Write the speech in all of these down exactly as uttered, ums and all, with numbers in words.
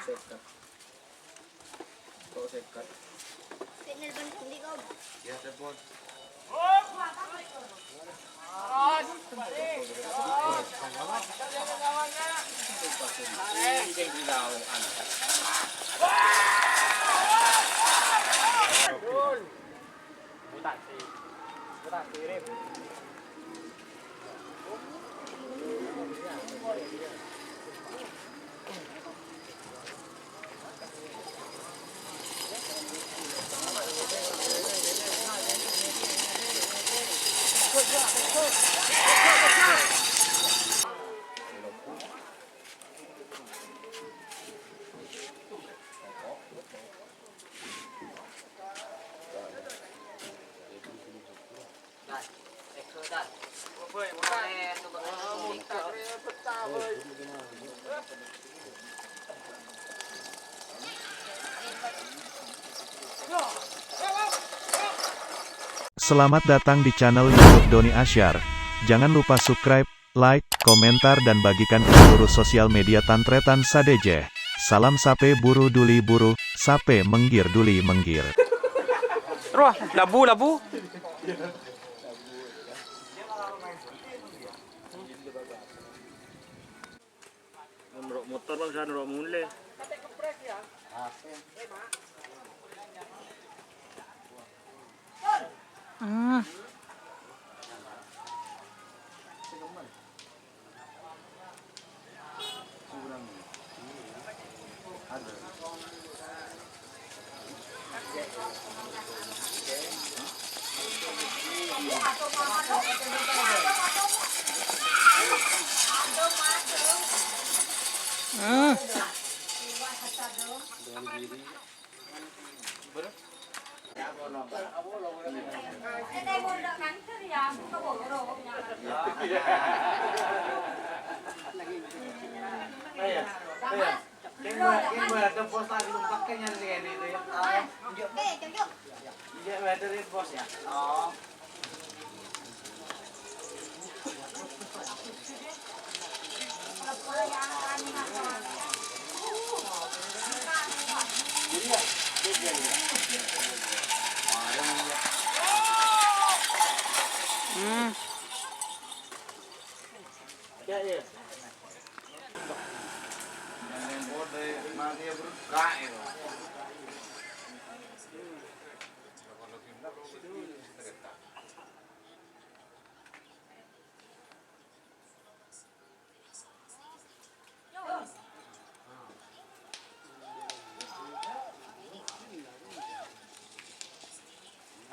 Seket. Kok seket? Sik nelpon Sandi, Kom. Ya, telepon. Selamat datang di channel YouTube Doni Asyar. Jangan lupa subscribe, like, komentar, dan bagikan ke seluruh sosial media tan-tarètan sadhâjâ. Salam sapè buru duli buru, sapè mèngghir duli mèngghir. Roh, labu, labu. Mon ro' motor, Bang, san ro' molè. Hmm. Hmm. Hmm.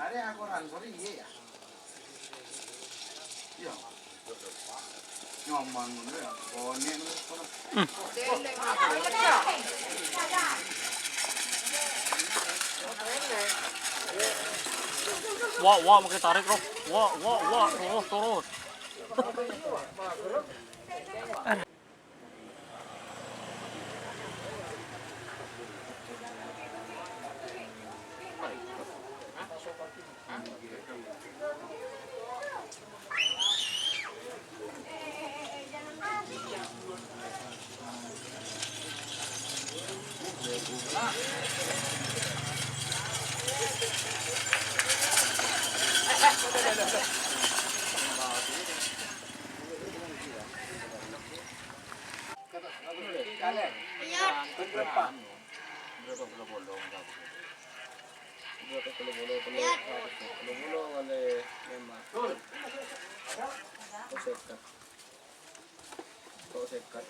Arè akoran, sorry, iyâ, yâ. Iyâ. Nyaman ngono, yâ. Konè' ngono, kono. Hmm. Wah, wah, makkè tarèk, Rob. Wah, wah, wah, terus, terus. Kok seket?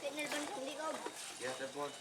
Sik nelpon Sandi, Kom. Ya, telepon.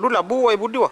Lu labu wae budi, wa.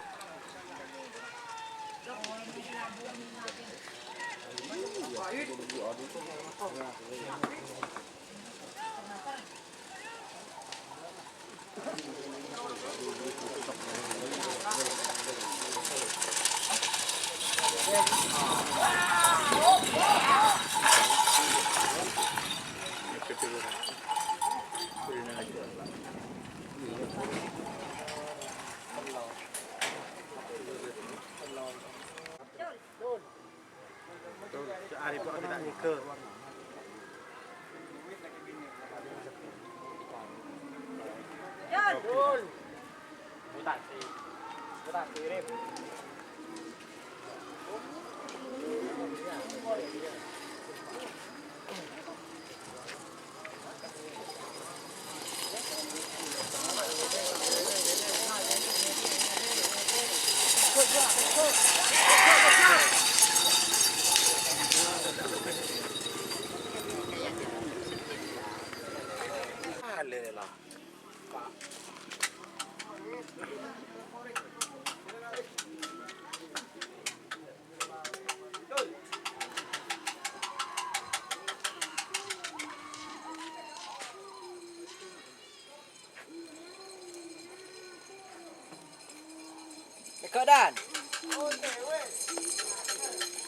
Tèko', Dan.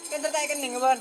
Kan ta' èkennèng, Bon.